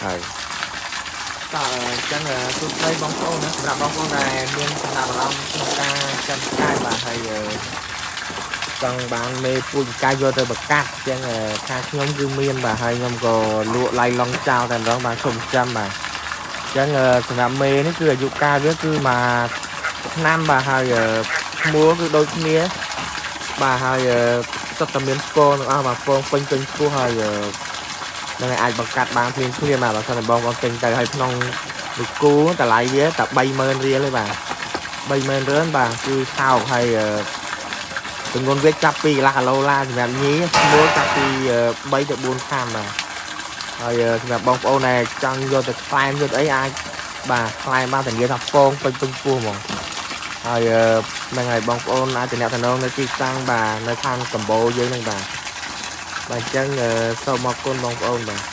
ហើយតើអញ្ចឹងសួស្តីបងប្អូនណា សម្រាប់បងប្អូនដែលមានចំណាប់អារម្មណ៍ក្នុងការចិញ្ចឹមឆ្កែ បាទ ហើយចង់បានមេពូជកាយយកទៅបង្កាត់ អញ្ចឹងខាងខ្ញុំគឺមាន បាទ ហើយខ្ញុំក៏លក់ឡៃឡុងចោលតែម្ដង បាទ សូមចាំ បាទ។ អញ្ចឹងសម្រាប់មេនេះគឺអាយុកាលវាគឺមួយឆ្នាំ បាទ ហើយឈ្មោះគឺដូចគ្នា បាទ ហើយសុទ្ធតែមានពងទាំងអស់ បាទ ពងពេញពេញពោះ ហើយនឹងអាចបង្កាត់បានភ្លាមភ្លាម បាទ បើសិនតែបងប្អូនទិញទៅ ហើយក្នុងមួយគូតម្លៃវាតែ30000រៀលទេ បាទ 30000រៀល បាទ គឺថោក ហើយទម្ងន់វាចាប់ពីកន្លះគីឡូឡា សម្រាប់ញីឈ្មោះចាប់ពី3ទៅ4ខាំ បាទ។ ហើយសម្រាប់បងប្អូនដែលចង់យកទៅក្លែមយកអីអាច បាទ ក្លែមបាន ធានាថាពងពេញពេញពោះហ្មង ហើយហ្នឹងហើយ បងប្អូនអាចតំណងនៅទីតាំង បាទ នៅខាងកម្ពុជាយើងហ្នឹង បាទ។ បាទ អញ្ចឹងសូមអរគុណបងប្អូន បាទ។